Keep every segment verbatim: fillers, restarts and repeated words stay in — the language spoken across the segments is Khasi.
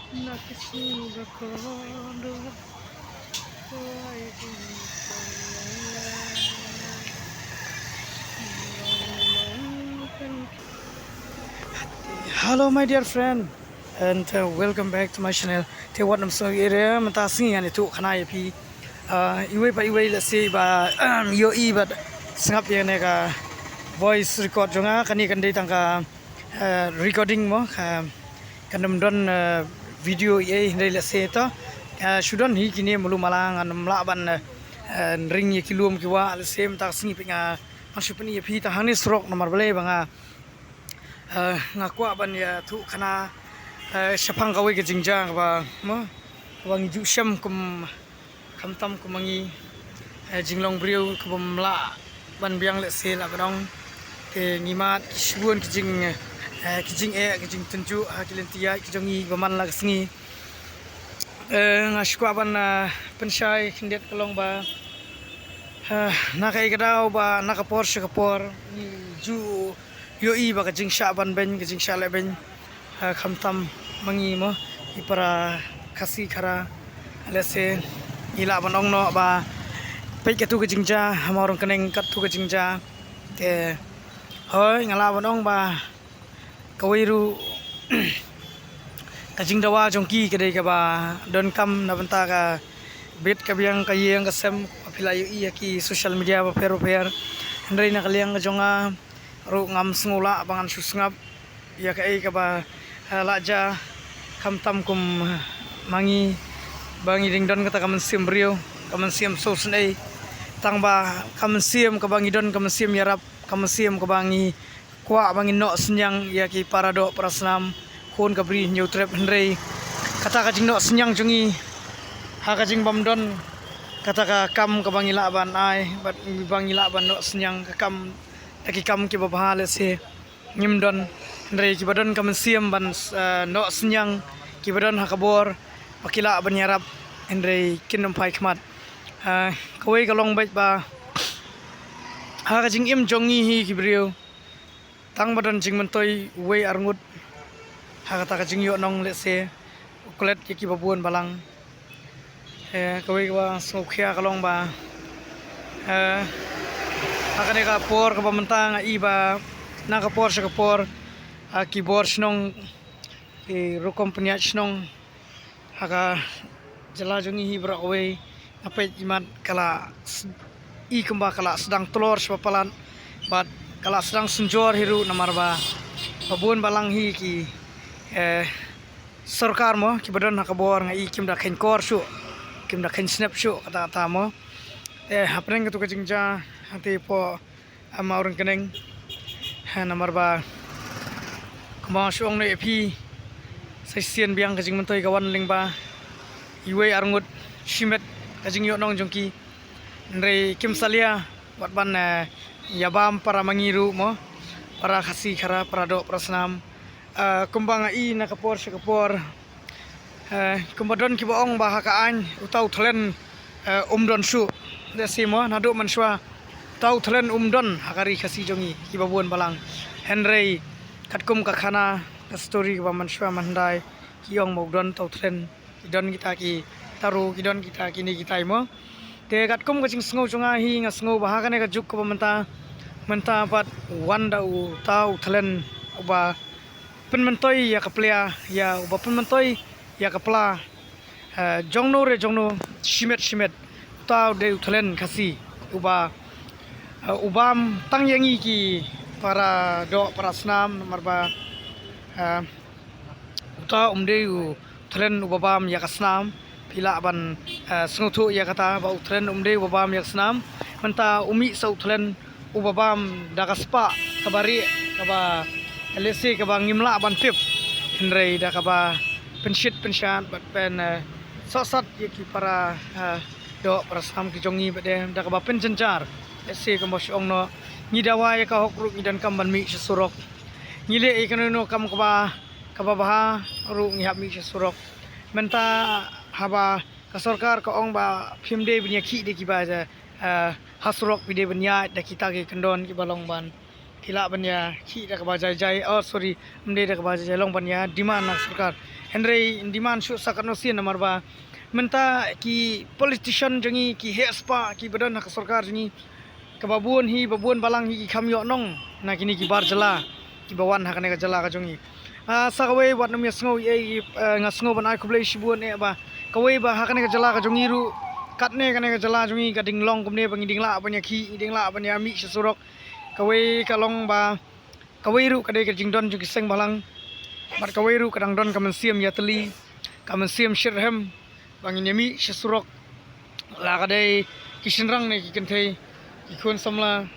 Hello, my dear friend, and uh, welcome back to my channel. Te wat nam song area mynta sngi ngan ïathuh khana ïa phi. Uh, iwei pa iwei lehse ba ïohi bad sngap ïa kane ka voice record jong nga, kane kan dei tang ka uh, recording mo, ka kan ym don uh, video ei ei hynrei lehse to uh, shu don hi kine malu mala, ngan ym lah ban uh, ring ïa ki lum ki wah lehse mynta sngi phi nga. Ngan shu pyni ïa phi ta hangne surok namar balei ba nga uh, nga kwah ban ïathuh khana uh, shaphang kawei ka jingjia kaba mo, kaba ngi ju shem kum khamtam kum ma ngi eh, jinglong briew kaba ym lah ban biang lehse lah ban ong. Te ngi mad ki shibun ki jing eh, ki jingeh ki jingtynjuh ha ki lynti ïaid ki jong ngi ba man la ka sngi. Eh, nga shu kwah ban eh, pynshai khyndiat ka long ba eh, na kaei ka daw ba na ka por sha ka por ngi ju ïohi ba ka jingshah ban beiñ, ka jingshah leh beiñ, ha, khamtam ma ngi mo, i para Khasi Khara, lehse ngi lah ban ong noh ba peit katu ka jingjia ha Mawryngkneng, katu ka jingjia. Te hooid nga lah ban ong ba kawei ruh ka jingdawa jong ki ka dei kaba donkam na bynta ka bit ka biang ka ïing ka sem, phi la ïohi ha ki social media bapher bapher. Hynrei na ka liang ka jong nga ruh ngam sngew lah ba ngan shu sngap ïa kaei kaba eh, la jia, khamtam kum eh, ma ngi ba ngi dang don kata ka mynsiem briew, ka mynsiem sngewsynei. Tang ba ka mynsiem kaba ngi don ka mynsiem ïarap, ka mynsiem kaba ngi kwah ba ngin noh synñiang ïa ki para doh para snam, khun ka Bri Hynñiewtrep, hynrei kata ka jingnoh synñiang jong ngi ha ka jingbym don kata ka kam kaba ngi lah ban ai bad ba ngi lah ban noh synñiang ka kam, da ki kam kiba bha lehse ngim don, hynrei kiba don ka mynsiem ban eh, noh synñiang, kiba don ha ka bor ba ki lah ban ïarap, hynrei kin ym phai khmat. Eh, kawei ka long beit ba ha ka jingim jong ngi hi ki briew, tang ba don jingmyntoi uwei arngut ha kata ka jingïohnong lehse u klet ïa kiba bun balang. Eh, kawei kaba sngewkhia ka long ba eh, ha kane ka por kaba mynta nga i ba na ka por sha ka por ha ki bor shnong, ki rukom pynïaid shnong ha ka jylla jong ngi hi baroh kawei, nga peit imat ka la s- i kumba ka la sdang tlor shwa palat bad ka la sdang synjor hi ruh namar ba ba bun balang hi ki eh, sorkar mo, kiba don ha ka bor nga i kim da kheiñ kor shuh, kim da kheiñ snep shuh kata kata mo. Eh, hapdeng katu ka jingjia hangtei hapoh Mawryngkneng, ha, namar ba kumba nga shu ong noh ïa phi, sa shisien biang ka jingmyntoi ka wan lyngba iwei arngut shimet ka jingïohnong jong ki, hynrei kim salia wat ban eh, ïabam para ma ngi ruh mo, para Khasi Khara, para doh para snam. Eh, kumba nga i na ka por sha ka por, eh, kumba don kiba ong ba ha ka aiñ uta u thlen eh, um don shuh. Lehse mo naduh mynshuwa uta u thlen um don ha ka ri Khasi jong ngi kiba bun balang. Hynrei katkum ka khana, ka story kaba mynshuwa mynhyndai, ki ong ba u don uta u thlen, ki don kita ki taru, ki don kita kine kitai mo. Te katkum ka jingsngew jong nga hi nga sngew ba ha kane ka juk kaba mynta, mynta pat wan da uta u thlen uba pynmyntoi ïa ka plia, ïa uba pynmyntoi ïa ka pla eh, jongno re jongno, shimet shimet, uta u dei u thlen Khasi uba eh, u bam tang ïa ngi ki para doh para snam namar ba eh, uta um dei u thlen uba bam ïa ka snam. Phi lah ban eh, sngewthuh ïa kata ba u thlen um dei uba bam ïa ka snam. Mynta u mih sa u thlen uba bam da ka spah kaba rieh, kaba lehse kaba ngim lah ban tip, hynrei da kaba pynshit pynshad bad pyn eh, sohsat ïa ki para eh, doh para snam ki jong ngi bad eh, da kaba pynjynjar. Lehse kumba shu ong noh, ngi dawa ïa ka hok ruh ngi donkam ban mih sha surok. Ngi leh ïa kano kano kam kaba kaba bha ruh ngi hap mih sha surok. Mynta haba ka sorkar ka ong ba phim dei ban ïakhih da kiba eh, ha surok, phi dei ban ïaid da kita ki kyndon kiba long ban Ki lah ban ïa ki da kaba jai jai, oh sorry, ym dei da kaba jai jai, long ban ïa demand na sorkar. Hynrei demand shuh sa katno sien namar ba mynta ki politician jong ngi, ki heh spah kiba don ha ka sorkar jong ngi, kaba bun hi, ba bun balang hi ki kham ïoh nong na kine ki bar jylla kiba wan ha kane ka jylla ka jong ngi. Ah, sa kawei wat nym ïa sngew ei, eh, nga sngew ban ai khublei shibun eh ba kawei ba ha kane ka jylla ka jong ngi ruh, katne kane ka jylla jong ngi ka ding long kumne ba ngi ding lah ban ïa ki, ngi ding lah ban ïa mih sha surok. Kawei ka long ba kawei ruh ka dei ka jingdon jong ki seng bhalang, bad kawei ruh ka dang don ka mynsiem ïatylli, ka mynsiem shitrhem ba ngin ïa mih sha surok. La ka dei ki shynrang ne ki kynthei, ki khun samla,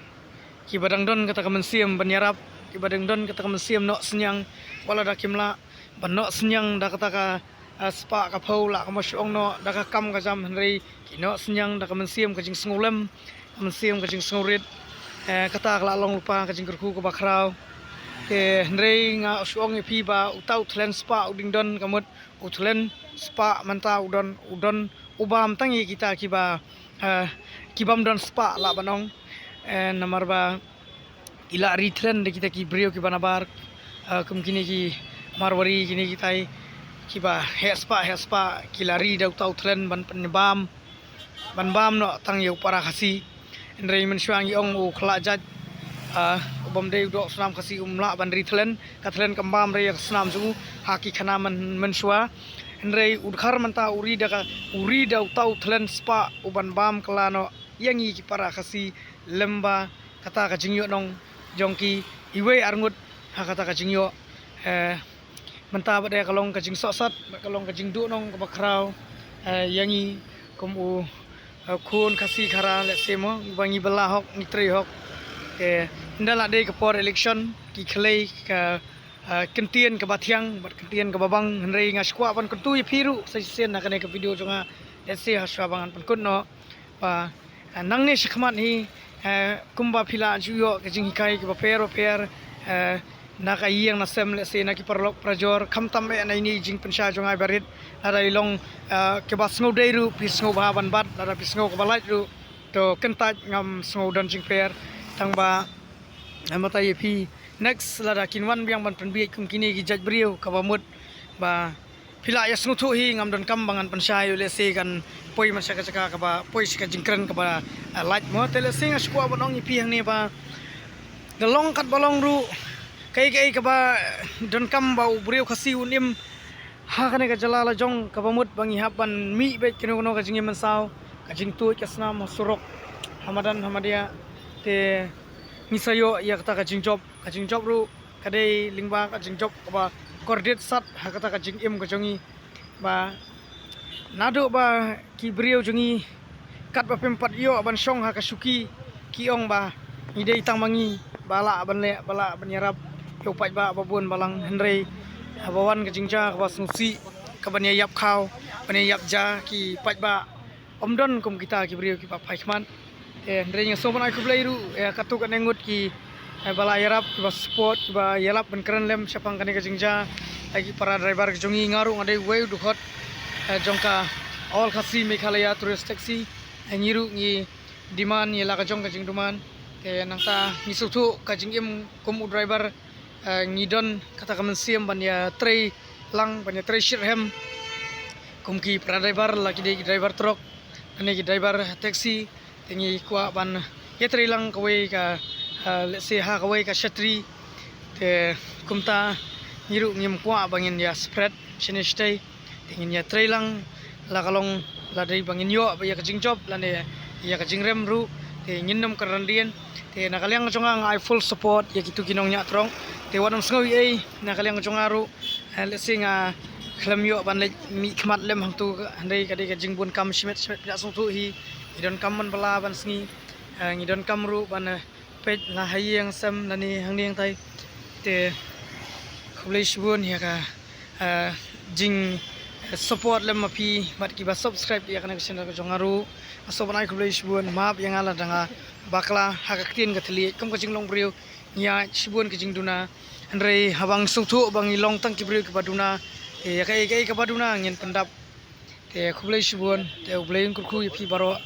kiba dang don kata ka mynsiem ban ïarap, kiba dang don kata ka mynsiem noh synñiang, wat lada kim lah ban noh synñiang da kata ka, eh, spah ka phew, lah ka mut shu ong noh da ka kam ka jam, hynrei ki noh synñiang da ka mynsiem ka jingsngewlem, ka mynsiem ka jingsngewrit. Eh, kata ka la long lypa ka jingkyrkhu kaba khraw. Te hynrei nga shu ong ïa phi ba uta u thlen spah u dang don, ka mut u thlen spah mynta u don, u don u bam tang ïa kita kiba, eh, ki bym don spah lah ban ong. Eh, namar ba ki la ri thlen da kita ki briew kiba nabar, eh, kum kine ki Marwari, kine kitai kiba heh spah, heh spah, ki la ri da uta u thlen ban pynbam, ban bam noh tang ïa u para Khasi. Hynrei mynshuwa ngi ong u khlah jait, ah, u bym dei u doh snam Khasi um lah ban ri thlen, ka thlen kam bam re ïa ka snam jong u ha ki khana myn-, mynshuwa. Hynrei u dkhar mynta u ri da ka, u ri da uta u thlen spah u ban bam kylla noh ïa ngi ki para Khasi lem bad kata ka jingïoh nong jong ki iwei arngut ha kata ka jingïoh. Eh, mynta ba dei ka long ka jingsohsat, ka long ka jingduh nong kaba khraw, eh, ïa ngi kum u, eh, khun Khasi Khara, let's say mo, ba ngi bylla hok, ngi trei hok. Eh, ynda la dei ka por election, ki khlei ka, eh, kyntien kaba thiang bad kyntien kaba bang, hynrei nga shu kwah ban kyntu ïa phi ruh sa shisien na kane ka video jong nga, let's say ha shuwa ba ngan pynkut noh. Ba, eh, nangne shakhmat hi, eh, kumba phi la ju ïoh ka jinghikai kaba pher bapher, eh, na ka ïing na sem, let's say na ki paralok parajor, khamtam eh na ine i jingpynshai jong nga barit, lada i long, eh, kaba sngewdei ruh phi sngewbha ban bat, lada phi sngew kaba lait ruh to kyntait, ngam sngew don jingpher. Tang ba, eh, mynta ïa phi, next lada kin wan biang ban pynbieit kum kine ki jait briew, kaba mut ba phi la ïa sngewthuh hi, ngam donkam ba ngan pynshai, let's say kan poi man sha ka jaka kaba poi sha ka jingkren kaba, eh, lait mo. Te let's say nga shu kwah ban ong ïa phi hangne ba ka long katba long ruh, kaei kaei kaba donkam ba u briew Khasi un im ha kane ka jylla la jong, kaba mut ba ngi hap ban mih beit kano kano ka jingim mynsaw, ka jingtuid ka snam ha surok, ha madan ha madia. Te ngi sa ïoh ïa kata ka jingjop, ka jingjop ruh ka dei lyngba ka jingjop kaba kordit sat ha kata ka jingim ka jong ngi. Ba naduh ba ki briew jong ngi, katba phim pat ïoh ban shong ha ka shuki, ki ong ba ngi dei tang ma ngi ba lah ban leh, ba lah ban ïarap ïa u paidbah ba bun balang, hynrei haba wan ka jingjia kaba sngewsih, kaban ïa ïap khaw, ban ïa ïap ja, ki paidbah ym don kum kita ki briew kiba phai khmat. Eh, hynrei nga sngewbha ban ai khublei ruh, eh, katto katne ngut ki, eh, ba la ïarap, kiba support, kiba ïalap ban kren lem shaphang kane ka jingjia. Eh, ki para driver ka jong ngi, nga ruh nga dei uwei u dkhot, eh, jong ka All Khasi Meghalaya Tourist Taxi. Eh, ngi ruh ngi demand ïa la ka jong ka jingdemand. Te nangta ngi sngewthuh ka jingim kum u driver, eh, ngi don kata ka mynsiem ban ïa trei lang, ban ïa trei shitrhem kum ki para driver, la ki dei ki driver truck, kane ki driver taxi. Te ngi kwah ban ïa trei lang kawei ka, eh, let's say ha kawei ka shatri. Te kumta ngi ruh ngim kwah ba ngin ïa spread shane shatei. Te ngin ïa trei lang, la ka long, la dei ba ngin ïoh ba ïa ka jingjop lane ïa ka jingrem ruh, te ngin nym kren dien. Te na ka liang jong nga, nga ai full support ïa kitu ki nongñiah truck. Te wat nym sngew ei ei na ka liang jong nga ruh. Eh, let's say nga khlem ïoh ban leit mih khmat lem hangtu, hynrei ka dei ka jingbun kam shimet shimet, phi la sngewthuh hi. Ngi donkam ban bylla ban sngi, eh, ngi donkam ruh ban, eh, peit la ha ïing sem lane hangne hangtai. Te khublei shibun ïa ka, eh, jing, eh, support lem ma phi bad kiba subscribe ïa kane ka channel ka jong nga ruh. Nga sngewbha ban ai khublei shibun, map ïa nga lada nga bakla ha ka ktien ka thylliej, kum ka jinglong briew ngi ïa shibun ka jingduna. Hynrei haba ngi sngewthuh ba ngi long tang ki briew kiba duna, eh, ïa kaei kaei kaba duna ngin pyndap. Te khublei shibun, te U Blei un kyrkhu ïa phi baroh.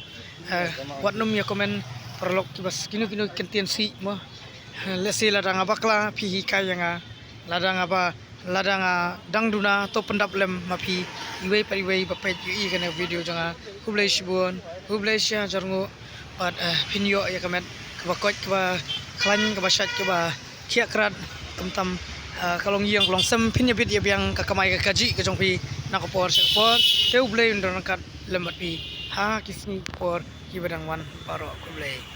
Eh, wat nym ïa comment paralok kiba s-, kino kino ki kyntien sih mo. Lehse lada nga bakla phi hikai ïa nga, lada nga ba, lada nga dang duna, to pyndap lem ma phi iwei pa iwei ba peit ïa kane ka video jong nga. Khublei shibun, khublei shihajar nguh. Bad eh, phin ïoh ïa ka met kaba koit, kaba khlaiñ, kaba shait, kaba khiah krat. Khamtam eh, ka long ïing, ka long sem, phin ïa bit ïa biang ka kamai ka kajih ka jong phi na ka por sha ka por. Te U Blei un don ryngkat lem bad phi ha ki sngi ki por kiba dang wan baroh. Khublei.